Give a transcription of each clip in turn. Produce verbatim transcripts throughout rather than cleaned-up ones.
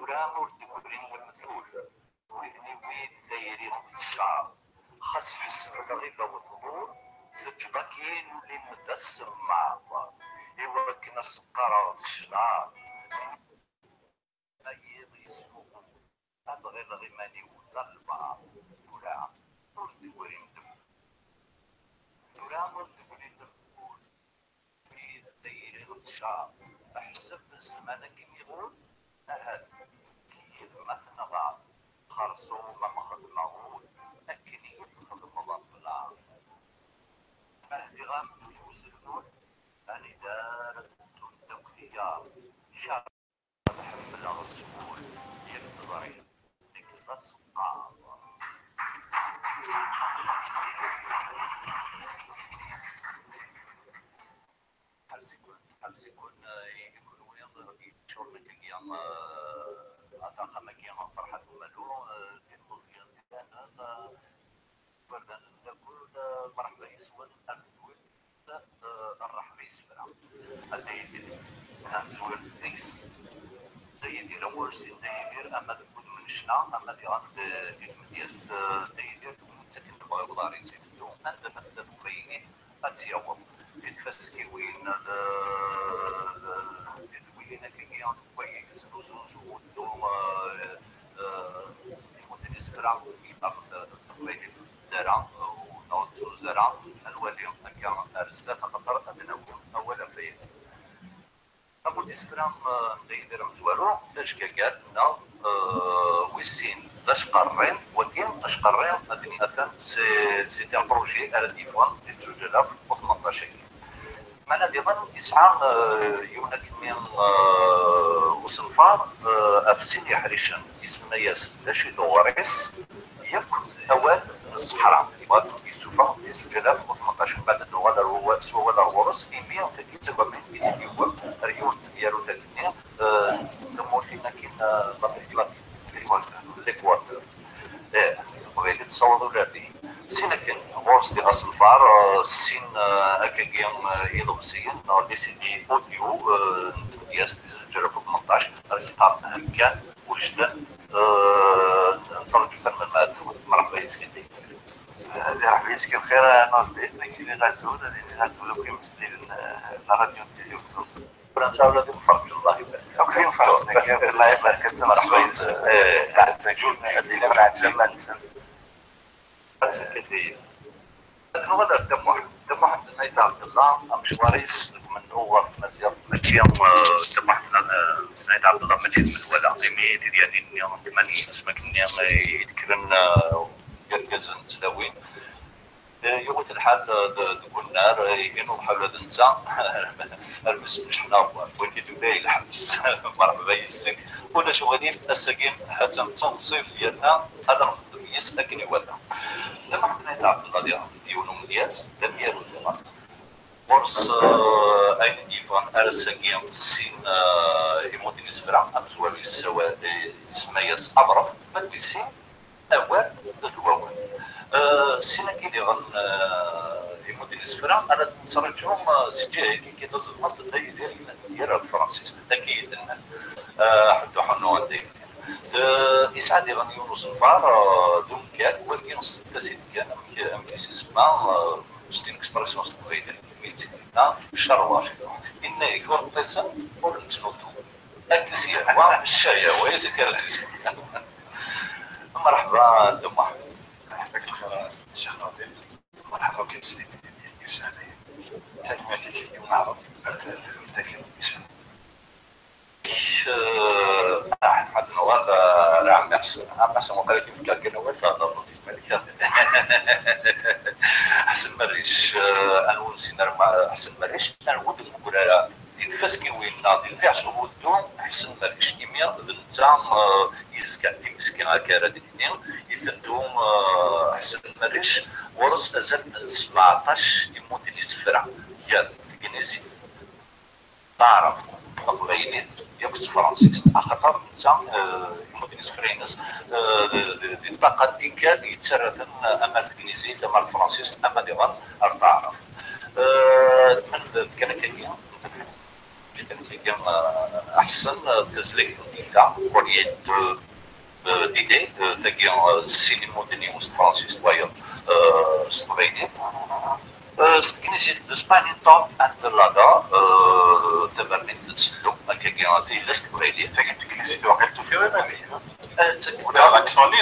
Tura ur d-grin lemtul, wid-nni wid tayri d cceɛr. Xas ḥseb lɣiba u tḍul, teǧǧeḍ akkin ul-im d asemmaḍ, i wakken ad s-qqareɣ s ccḍeḥ. Ma yiḍ yesmuqul, ad ɣileɣ iman-iw d albaɛḍ. Tura ur d-grin lemtul. Tura ur d-grin lemtul. Wid tayri d cceɛr, ḥseb zzman akken iḍul, ahat nekk yid-m ad t-nɣer. Xerṣum am xedmeɣ ul, akken i yi-txedmeḍ ablaḍ. Ahdiɣ amdun i uzelmul, anida ara d-ddun akk tiyaḍ. Ad ḥemmleɣ s wul, yak teẓriḍ, nekk d aseqqaḍ. Ḥerz-iken, ḥerz-iken, eh, i kunwi, eh, d yeččuren akkagi, eh, at axxam-agi, Ferḥat Umalu, eh, d ilmeẓyen d ibanen, eh, igerdan n lakul, eh, mreḥba yes-wen, ar tedwilt, eh, rreḥba yessefra. A Dda Yidir, ad nezwir deg-s. Dda Yidir, am ur sin Dda Yidir, ama deg wudem n ccna, ama diɣen d-, di tmedyazt, eh, Dda Yidir, deg win yettaken lebɣi uḍar-is, iteddu anda ma tella teqbaylit, ad tt-yaweḍ. Di tfaskiwin, d, d, di tedwilin akkagi, deg wayeg znuzu s ubuddu, eh, eh, imudd n isefra, yextar t-, teqbaylit ur tedda ara, eh, neɣ ur tettnuzu ara, ad nwali akka ar zdat, axaṭer ad d-nawi awal ɣef wayagi. Amudd isefra, eh, n Dda Yidir amezwaru, d ajgagar neɣ, eh, wis sin, d acqarri, wagi acqarri ad d-nini atan, c'est, c'est un projet ara d-yeffɣen di zuǧ alaf u tmenṭac-agi. Meɛna diɣen yesɛa, eh, yiwen akkenni, eh, usenfar, eh, ɣef sin yeḥricen, isemma-yas d acu i d uɣris, yakk awal n ṣṣeḥra, yebɣa ad ten-id-yessufeɣ di zuǧ alaf u tmenṭac, mbeɛd ad nuɣal ar wawal, s wawal ar ɣur-s, imi tagi d tawamin i d-yewwem ar yiwen n temyarut akkenni, eh, tamurt-in akkin, eh, Lamrik Latine, Lekwater. Eh, s teqbaylit tessawaḍ ula ar dihin. Sin akken, ɣur-s diɣ asenfar, eh, sin, eh, akkagi, eh, iḍebsiyen, neɣ les C D audio, eh, n tmedyazt di zuǧ alaf u tmenṭac, ar tt-qqaren Heggan, wejden, eh, nettraǧu tanmel meɛdum, mreḥba yes-k. Ad iṛeḥb yes-k lxir a Nordin, ad k-iniɣ azul, ad iniɣ azul akk imeslilen, eh, n la radio n Tizi Wezzu. Fransa ula d imferrǧen, Allah ibarek. Akk d imferrǧen, akka, Allah ibarek, ad tt-nexṣer. Eh, ad tt-nexṣer, ad d-iniɣ lɛeslama-nsen. Ad tt-nefk i Dda Yidir. Ad nuɣal ar Dda Muḥend. Dda Muḥend n Ayt Ɛebdella, amecwar-is deg umennuɣ ɣer tmaziɣt, mačči, eh, Dda Muḥend n, eh, n Ayt Ɛebdella, mačči d Metwala, imi tidyanin-nni n tmanyin, asmi akken-nni, eh, i d-kkren, eh, yergazen d tlawin. Eh, yuɣ-it lḥal, eh, d-, deg unnar, eh, inuḍeḥ ula d netta, armi s-, mecḥen aɣewwar, wwin-t-id ula i lḥebs. Merḥba yes-k. Ulac uɣilif, ass-agi ha-tt-an d tunṣibt yerna ad nexdem yes akken iwata. Dda Muḥend n Ayt Ɛebdella diɣen d yiwen umedyaz, d amyaru diɣen. Ɣur-s, eh, ayen i d-yeffɣen ar ass-agi, sin, eh, imudden isefra, amezwaru yessawal, eh, isemma-yas Aḍref, ma d wis sin, awal d wawal. Eh, sin-agi diɣen, eh, imudden isefra, ara ten-nettraǧu, eh, si ǧǧiha-agi, tazelmaḍt, Dda Yidir, Dda Yidir ɣer tefransist, akka i d-nnan. Eh, ḥedd uḥunnu anda yella. Eh, yesɛa diɣen yiwen usenfar, eh, d umgal, wagi s tasilt kan, amek, amek i s-isemma, eh, c'est une expression s teqbaylit, mi tt-id-yenna, ccerweḍ. Yenna-yak, ur ṭṭisen, ur nettnudum. Akka s-yehwa, ccayaway, s ikerrez-is. Merḥba, Dda Muḥend. Merḥba, Ccix Nurdin. Merḥba, akk imesliyen yussan. Tanemmirt-ik, Yunaɣ, ad txedmeḍ akken isem. Eh, ah, ad nuɣal, eh, ar Ɛemmi Ḥsen. Ɛemmi Ḥsen, waqila k-in-fkiɣ kan awal, tehdeṛ, ur d-yekmil kra. Ḥsen Merric, eh, anwa ur nessin ara ma-, Ḥsen Merric, anwa ur d-neggar ara di tfaskiwin neɣ di lbiɛs ubuddu, Ḥsen Merric, imi d netta, eh, yezgan d imezgi akka ara d-nini, iteddu, eh, Ḥsen Merric, ɣur-s azal n sbeɛṭac imudden isefra, gar tegnizit, taɛrabt, taqbaylit, yakk d tefransist. Axaṭer netta, eh, imudden isefra-ines, eh, d, d, di ṭṭaqa n tikkal yettarra-ten, eh, ama ar tegnizit, ama ar tefransist, ama diɣen ar taɛrabt. Eh, men d, d kan akkagi, d kan akkagi, Aḥsen, tazlagt n tikta, courrier de, euh, d'idées, euh, tagi, euh, sin imudden, yiwen s tefransist, wayeḍ, euh, s teqbaylit. Euh, s teglizit, de Spanish Talk and the Laga, euh, tamermit n sellu, akkagi, tilla s teqbaylit. Tagi n teglizit, waqil tufiḍ iman-ik. Eh, d tagi. Ula d l'accent-nni.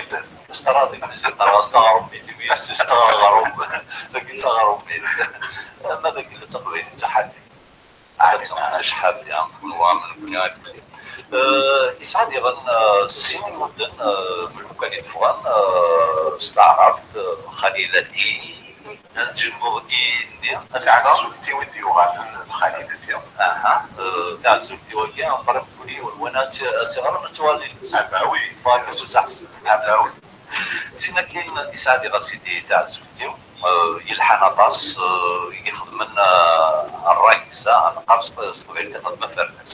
S teɣra taglizit, neɣ s taɣrumbit, imi s taɣrum. Tagi d taɣrumbit. Ma d taqbaylit, d taḥafi. Ad tecḥaf, ya, wa, nekkni, eh, yesɛa diɣen, eh, sin imudden, eh, lukan i d-ffɣen, eh, s taɛrabt, eh, xalilati, ad tjebdeḍ i-nni, ad tɛezzult-iw i d-yuɣalen d xalilati. Aha, eh, taɛezzult-iw-agi, qrib fell-i, wan ad tt-, ad tt-iɣrem, ad tuɣal yid-s. Ah, bah oui. Faṛes usaḥ. Ah, bah oui. Sin akin, yesɛa diɣen sidi taɛezzult-iw. Eh, yelḥan aṭas, eh, i ixedmen, eh, ṛṛay-is, eh, neqqar s, s teqbaylit ixdem afernas.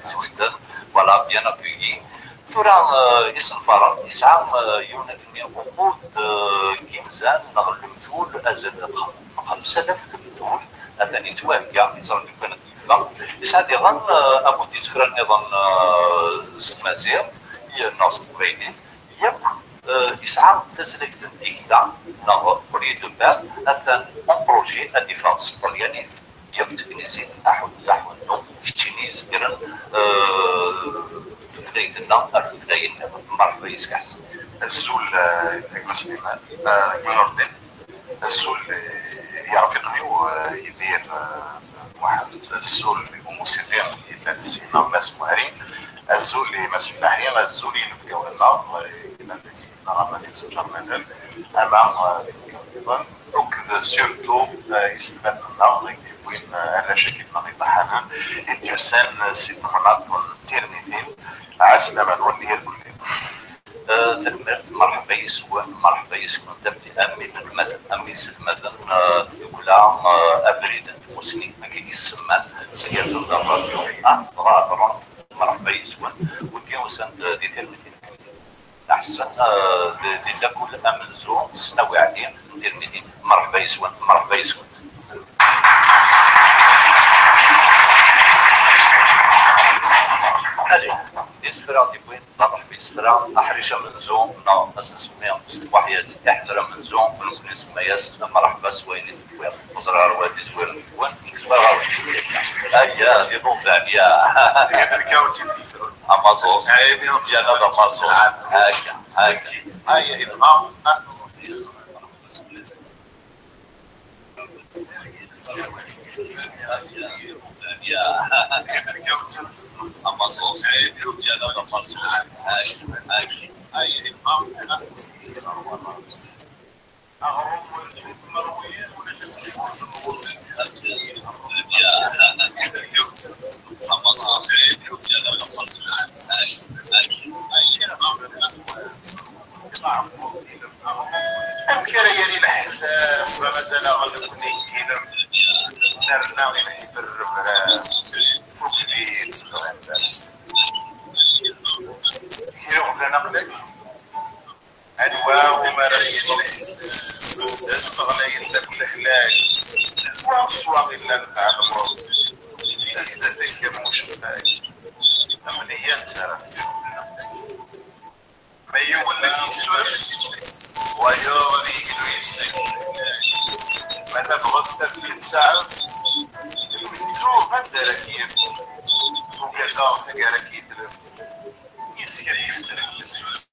Ttwedden, voilà, bien accueilli. Tura, eh, isenfaren, yesɛa, eh, yiwen akken uqud, eh, n yimzan neɣ lemtul azal n xemsa alaf lemtul, atan yettwahegga, yettraǧu kan ad d-yeffeɣ. Yesɛa diɣen, eh, akked isefra nniḍen, eh, s tmaziɣt, yerna s teqbaylit, yakk, eh, yesɛa tazlagt n tikta, neɣ courrier de paix, atan en projet ad d-iffeɣ s tṭelyanit, yakk d teglizit, aḥunnu, aḥunnu, keččini izegren, eh, tutlayt-nneɣ ar tutlayin nniḍen. Merḥba yes-k a Ḥsen. Azul, eh, a gma Sliman, eh, a gma Nurdin. Azul, eh, i yiṛfiqen-iw, eh, Yidir, eh, Muḥend, azul i umusiqi yellan syin, Mass Muhri, azul i Mass Fellaḥi, azul i yinebgawen-nneɣ, eh, yellan di Sidi Ṛamani, Msenǧer Madal, ama, eh, akked surtout, eh, iselmaden-nneɣ i d-yewwin, eh, arrac-agi-nneɣ iṭaḥanen, i d-yusan, eh, si temnaḍt n Tirmitin, ɛeslama-nwen irkelli. Eh, tanemmirt, merḥba yes-wen, merḥba yes-kent, am, am inelmaden, am iselmaden, eh, n tdukla, eh, Abrid n Tmusni, akken i s-semman, seg Azul d Ṛṛadyu, ah, dɣa heddren, merḥba yes-wen, wigi usan-d di Tirmitin. Aḥsen, eh, di, di lakul amenzu, ssnawi ɛeddi n Tirmitin. Merḥba yes-wen, merḥba yes-kent. Allez, d isefra d-yewwin, d aḍeḥ n yisefra, aḥric amenzu, neɣ ad s-nsemmi s twaḥyat iḥder amenzu, nekkni nsemma-yas mreḥba s wayen i d-tewwiḍ. Ur ẓriɣ ara wa d izwir n tewwin, nekk zemreɣ ad wen-t-id-yefkeɣ. Aya, d iḍudan, ya. Amaẓus. Yerna d amaẓus. Akka, akka. Aya, yebɣa. Amek ara yali leḥsab ma mazal-aɣ nekkni ilem nerna i leḥsab rrebra tukli i tezɣint? Kra uqdan aqlak? Anwa umi ara yali leḥsab d aseɣlay n takla-k? Wa s wa illan tɛelmeḍ, i tezdat-ik am uceffay, am neyya n tara. Ma yiwen ad k-yessuref, wayeḍ ad yeglu yes-k. Ma tabɣest ad k-id-tesɛef, ttuɣ anda ara k-yaf. Ugadeɣ taggara k-yetlef, yes-k ad yesserk yes-k.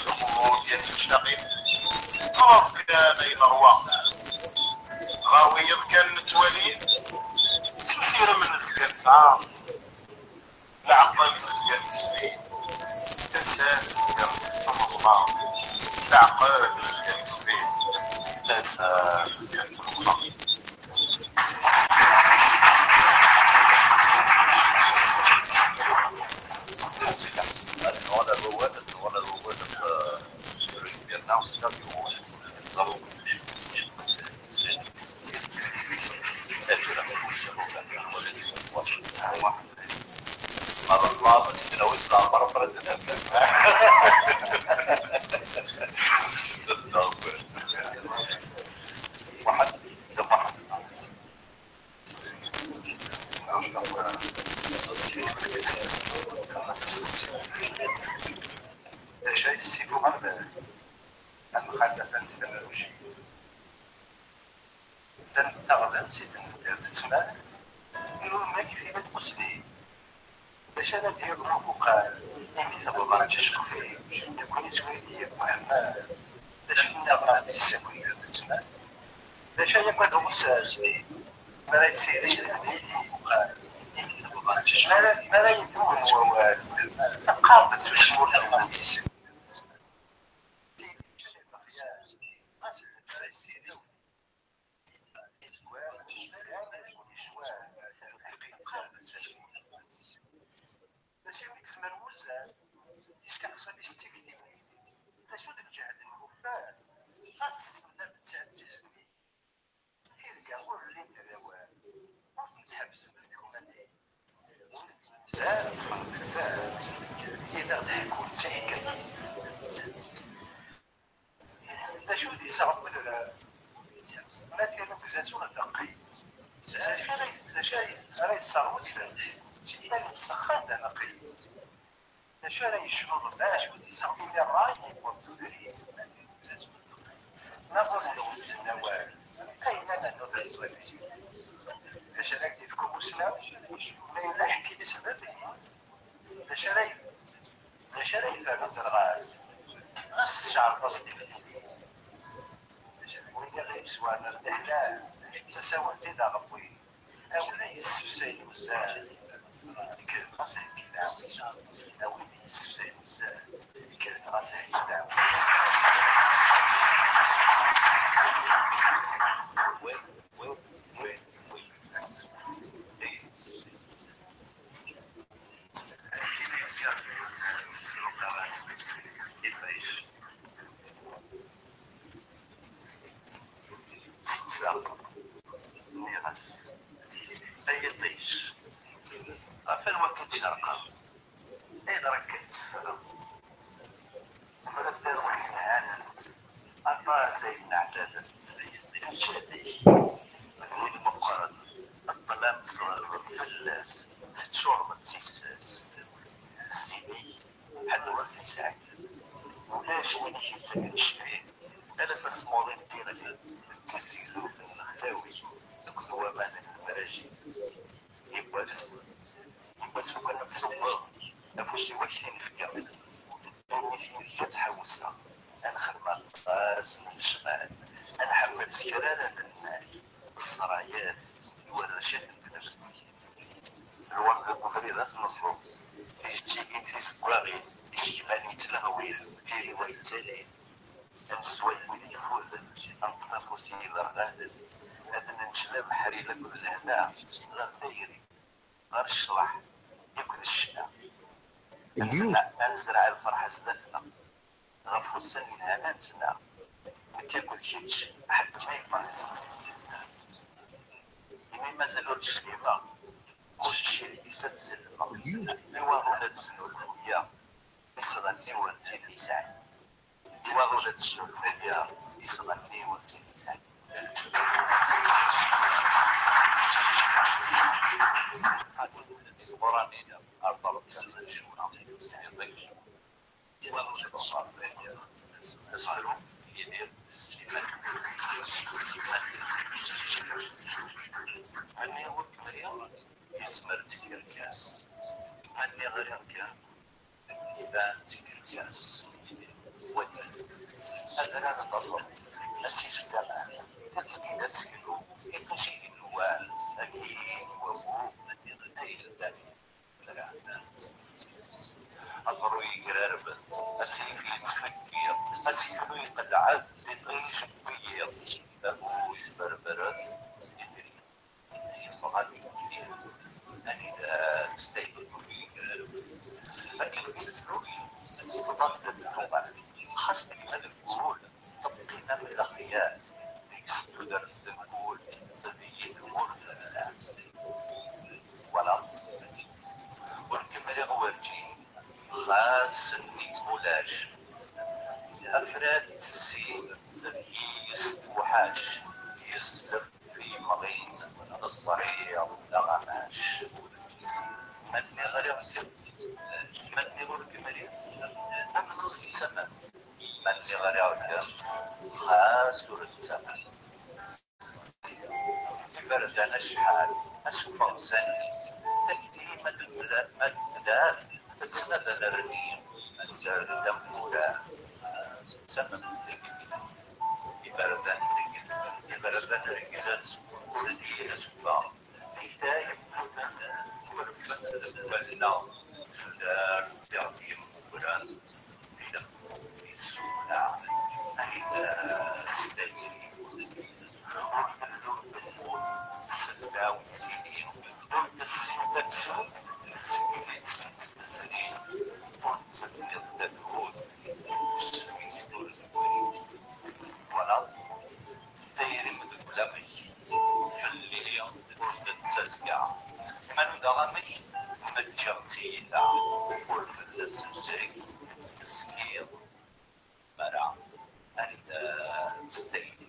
Lqubul yat tectaqin, ɣef kan ay neṛwa. Ɣer wiyaḍ kan nettwali, s usirem nezga nesɛa. Leɛqel nezga nesbi, tasa nezga nesmeḍma. Leɛqel nezga nesbi, tasa nezga nesmeḍma. Taɣdemt i tneddirt tettmal, irumak tili tqusli. D acu ara d-yaḍen ubuqal, imi tebḍa d ticeqfin, nekkni s waydi akk Muḥemmed, d acu nniḍen ad d-tessakil tettmal? D acu ay akk ad uɣ-ssersmin? Mi ara yessiri d nitni ubuqal, imi tebḍa d ticeqfin, mi ara, mi ara yeddu wawal, teqqar-d s ucmul iɣman-is. Ɣas d lefra yessiriw. Mačči mi yezmer wuzzal, isteqsa-d tikti. D acu d lǧehd n kuffar? Ɣas tessnem ad tettɛeddizem. Tirga ur llint d awal, ur tent-tḥebbsem deg umali. Ur tent-tmesal, ur tent-tfehhem. Yella d-ḥekkun d tiḥkayin. D acu i d-yesɛa udrar? Ma d anugza tura d aqqi. D acu ara, d acu ara yesɛa udrar? Yella yessexxan d aneqqi. D acu ara yecnun? D acu i d-yesɛa imi ṛṛay yewweḍ tudrin? Ma ur nɣezzif awal, ayen ara nernu d aẓwali. D acu ara k-yefk umussnaw? Ma yella ccek i d-isbab-iyi. D acu ara yef-, d acu ara yefhem uterɣas? Ɣas tceɛfeḍ s tikti-nni. Win i ɣ-yeswaren ar leḥlal, tasawent i d aɣebbi. A win i yessefsayen uzzal, kkret ɣas heggitem. A win i yessefsayen uzzal, kkret ɣas heggitem. Wi, wi, wi, wi. Nniɣ-as, ay iṭij, ɣef anwa akka d-cerqeɣ? Ayɣer akka d-teffreɣ? Tebɣiḍ tarwa yelhan? Aṭas ay neɛtab, neǧǧa-t-id. D win meqqren, ṭṭlam tẓerreḍ fell-as, teččureḍ d tissas. Zzin-ik, ḥedd ur t-yesɛi. Ulac win i k-yettaken ccfi, ala tasmuḍi n tiɣli, d tizegzewt n lexlawi, akked waman n lemraji. Yiwwas, yiwwas lukan ad tṣubbeḍ, afus-iw ad k-t-in-fkeɣ. Imi t-in-fkiɣ ttḥewwseɣ. Ad nxedm aṭas n lecɣal, ad nḥemmel s kra ara d-nnas, ṣṣrayat, i warrac ad ten-tnebbi. Lweṛd deg ubrid ad t-neẓẓu, tijeǧǧigin tizeggaɣin, icekman yettlehwin, tiriwa yettalin. Ad nesway wid yeffuden, ad neṭṭef afus i yiderɣalen, ad nenǧel abeḥri akked lehna, ɣer tayri, ɣer ccḍeḥ, akked ccna. Ad nezreɛ, ad nezreɛ lferḥ zdat-neɣ. Ɣef wussan yelhan ad nettnaɣ, nekk akked kečč, ḥedd ma yebɣa. Imi mazal ur d-clibeɣ, kullec yis ad sellmeɣ. I waḍu la d-tennul dihya, isɣenni werǧin yesɛi. I waḍu la d-tennul dihya, isɣenni werǧin yesɛi. Ḥader ula d sɣur Amina ar terreḍ kan ccuna, iṭij. Mani ur k-mriɣ, yezmer ad tt-yerkas. Mani ɣriɣ kan, iban-d tkerkas. Wagi, adrar n Ṛṛuḥ, ad t-isdaman, tazgi d aseklu, iṭij igenwan, agim, wagu, ay llan. Aẓru yegrarben, asif yettfeggiḍ, aseklu iqelɛed, iṭij n wiyiḍ, agu yesberberet, itri yebɣa ad yegdil, anida testayt ur yegrarben. Akken i tefrut, tebḍa-d ad tuɣal, xas tegma deg wul, teqqim am lexyal, deg-s tudert deg wul, d yid-wen. Voilà. Ur kem-riɣ werǧin, ɣas nnig ulac. Afrad tezzi, d yis tewḥac, yesleb fi yemɣin, d ṣṣrif d aɣamac. Ma nniɣ riɣ-kem, ma nniɣ ur kem-riɣ, am ur yettamen. Ma nniɣ riɣ-kem, ɣas ur tettamen. Anda ara nini, anda ara d-amura, s tama n tdegdegt, iberdan, iberdan regglen, ur d-yeswa. Tikta yemmuten, ur ffent deg wallen-nneɣ, tudert, tiɣdi, imegran, ilem, issuneɣ, anda, anda yemmut, ur tellu temmut, seddaw, ur tessin tafsut, Twalaḍ? Tayri-m deg ulamek, fell-i ur tettazga. Ma nudaɣ amek, ma ǧǧiɣ tiyita, ur fell-as zzay, tezgiḍ. Mara, anda-tt tayri?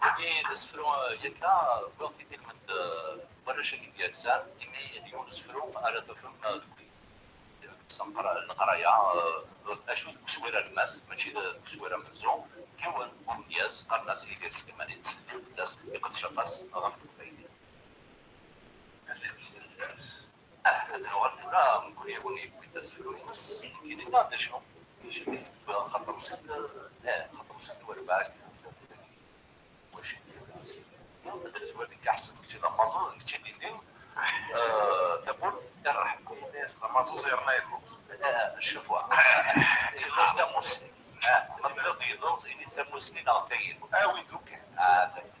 Wagi d asefru, eh, yakka, wwiɣ-t-id ilmend, eh, warrac-agi n Yerzan, imi d yiwen n usefru ara tafem, eh, deg, deg leqra-, leqraya, eh, acu deg uswir alemmas, mačči deg uswir amenzu, yiwen umedyaz, qqaren-as Yidir Sliman, yettseddid fell-as, iqeddec aṭas ɣef teqbaylit. Ah, ad nuɣal tura, mkul yiwen yewwi-d asefru-ines, nekkini nniɣ-d acu? Xaṭer msel, eh, xaṭer msel werbaɛ. Wacu? Ad d-tezwar deg aḥsen, kečči d amaẓuẓ, kečči d-inni, eh, tawwurt, iṛeḥ. D amaẓuẓ yerna yelluẓ. Eh, ccetwa. Yelluẓ tamussni. Eh, ma tebɣiḍ yelluẓ, ini-d tamussni neɣ tayri. Awi-d ukan. Ah, tayri.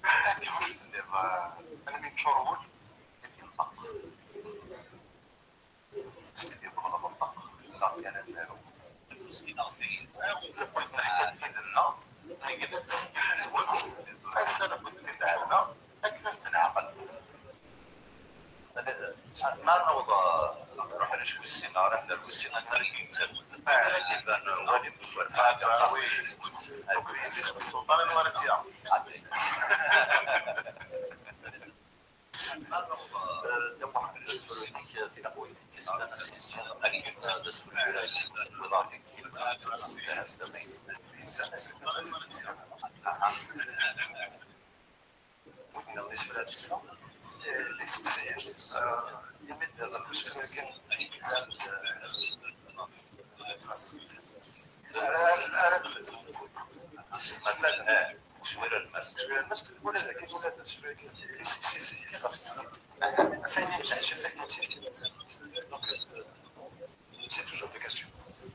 Akka ur tenniḍ, eh, almi yeččur wul, ad yenṭeq. Sidi bɣa menṭeq, fell-aɣ kan ad naru. Awi-d neḥka-d tid-nneɣ, neggnet, ass-a newwi-d tid-nneɣ, akken ad tenɛqel. Ma naweḍ, eh, nruḥ ar acu wis sin, nruḥ ar wis sin, ad nali nettat. Iban, eh, walim war. Ah, oui. Ssebṭan n Waratya. Ma naweḍ, eh, Dda Muḥemmed, asefru-inek, eh, tilaqwit-is, akken, eh, d asefru n wiḍ-, wiḍ-, Wid-nniḍen isefra d isefra, eh, d iseqsiyen, eh, imi d-nniḍen usefru akken, eh, ara, ara d-, Uswir alemmas. Uswir alemmas, ula d akken, ula d asefru akken, d iseqsiyen, ɣef ayen i d-nḥesses akken, donc, C'est toujours des questions.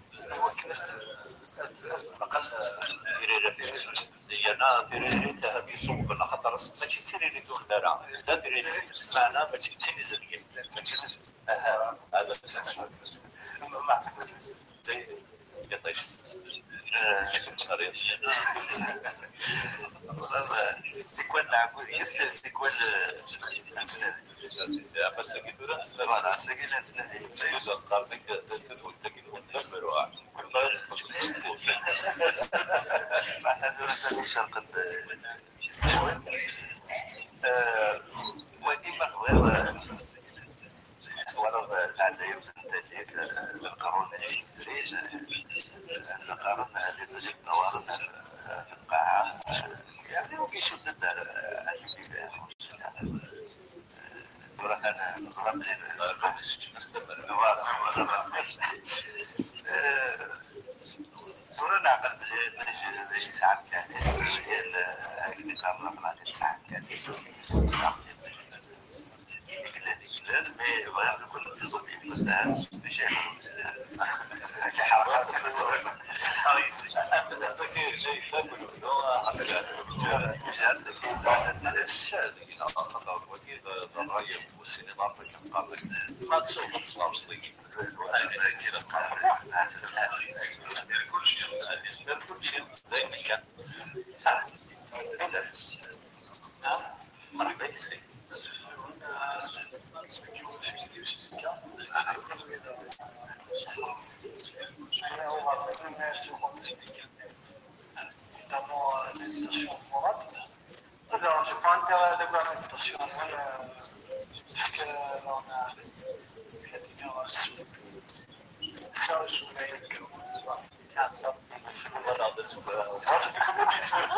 Yerna tiririt ad iṣewben axaṭer mačči d tiririt ur nara. La tiririt, meɛna mačči d tin izelgen. Mačči d, aha, hada. Iṭij. Eh, tikwal nɛeggu deg-s, tikwal, eh, ass-agi tura, voilà, ass-agi la nettnadi. Qqaren-ak tadwilt-agi n wemdan, meɛna tura sani cerqen, eh, eh, wagi ma tebɣiḍ, eh, twalaḍ, eh, leɛzayem n tallit, eh, leqrun yezrin, eh, leqrun, eh, di tmurt n Lqaɛa, eh, yeɛni ur icudden, eh, tura kan, eh, neẓra belli d, eh, tura neɛqel belli d, d, d, yesɛa kan, eh, akken i qqaren leqrun yesɛa kan. Yella d igellel, mais bɣiɣ nekkni nettẓebbi. Alors, je prends un terrain de conversation, euh, parce que, euh, on a, ça, je voulais que vous, voilà. Voilà, parce que, euh, moi, je connais pas.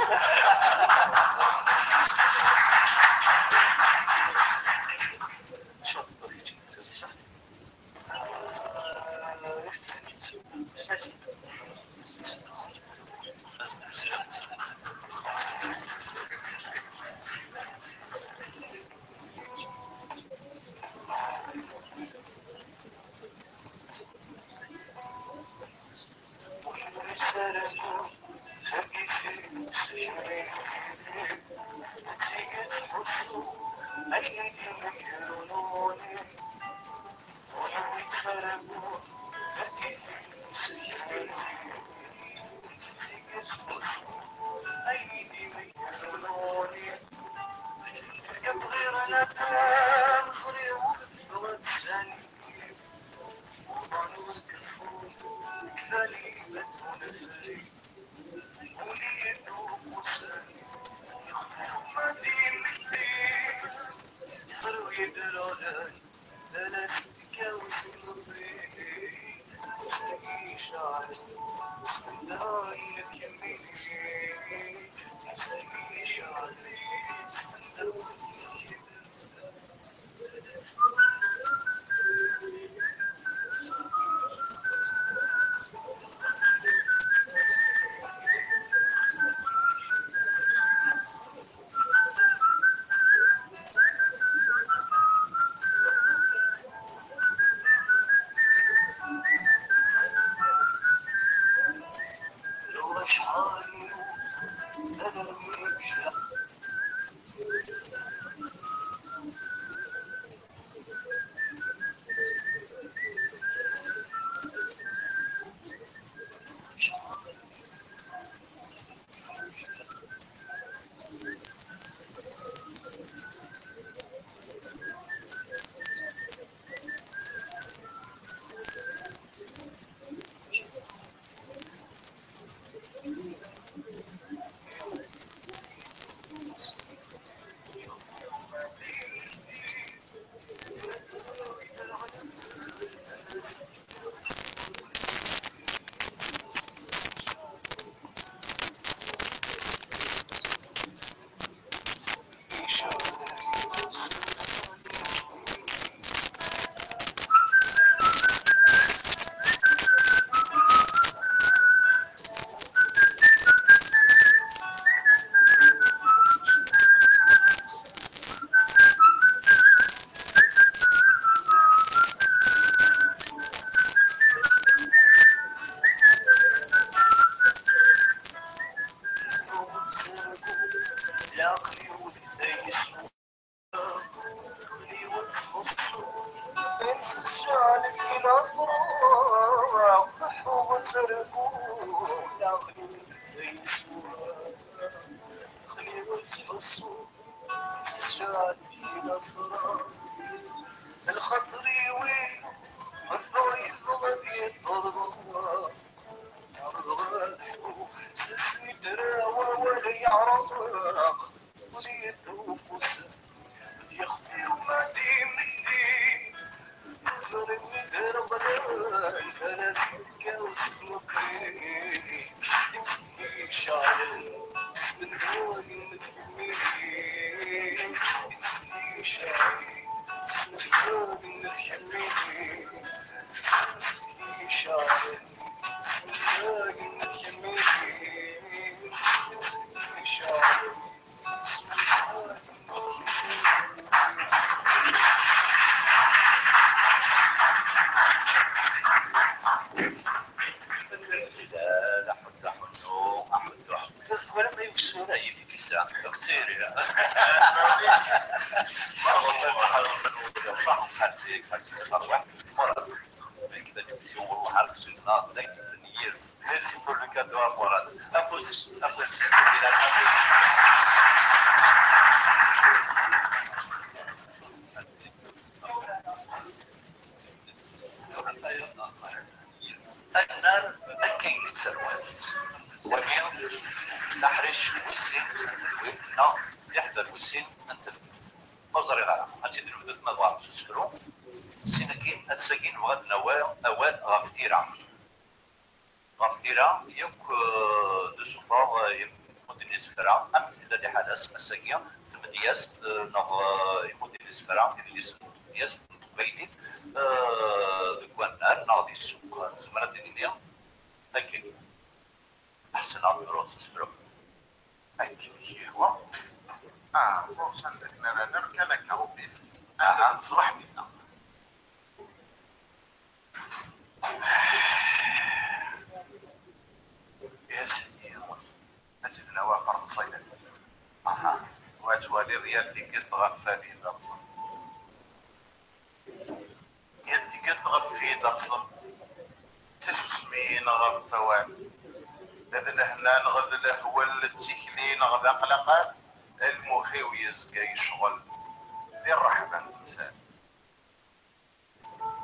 Merci pour le cadeau, à Morad. Annar akka i d-ttarunt. Wagi d aḥric wis sin n telwit, neɣ d iḥder wis sin n telwit. Ur ẓriɣ ara. Ad tt-id-nebdut ma bɣa s usefru. Sin-agi, ass-agi nebɣa ad d-nawi awal ɣef tira. Ɣef tira, yakk, eh, d usuffeɣ, eh, imudd n yisefra, amek tella liḥala-s ass-agi, tmedyazt, eh, neɣ, eh, imudd n yisefra, idlisen n tmedyazt n teqbaylit, eh, deg wannar neɣ di ssuq, nezmer ad d-nini akkagi. Ḥsen ad nruḥ s usefru. Akken i k-yehwa. Ah, ɣur-s anda akken ara nerr kan akka, au pif. Anda Aha. Neṣleḥ dinna. Ya sidi, ad tt-id-nawi ɣer lṣaydat. Aha. Wa twaliḍ yal tikkelt ɣef wali d-rẓen. Yal tikkelt ɣef i d-rẓen. D tasusmi neɣ ɣef wawal. D lehna neɣ d lehwel, d tikli neɣ d aqlaqal. Lmux-iw yezga yecɣel di ṛṛeḥba n temsal.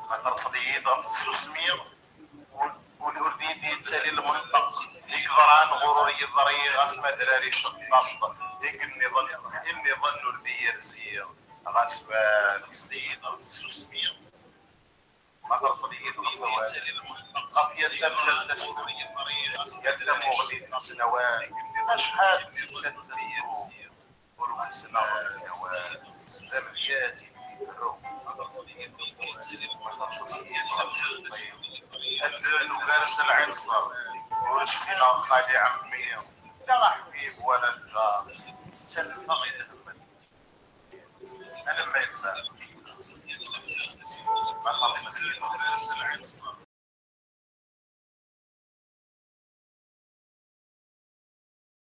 Ma terseḍ-iyi-d ɣef tsusmi, ur, ur, ur d-iyi-d-yettali lmuḥeqq. I yeḍran ɣur ur yeḍri, ɣas ma drar iceṭṭaṭ, i yenniḍen, i nniḍen ur d-iyi-rzi, ɣas ma terseḍ-iyi-d ɣef tsusmi. Ma terseḍ-iyi-d ɣef wawal, ɣef yal tamsalt asefru, yal tamuɣli tessen awal, acḥal d tikkelt ur wessneɣ d awal, d amedyaz i d-iferru. Ad d-nugar s lɛinṣer, ur ssineɣ xali ɛemmi, la aḥbib wala lǧar, sselfeɣ idexmen. Alamma yebda. Ma xellṣen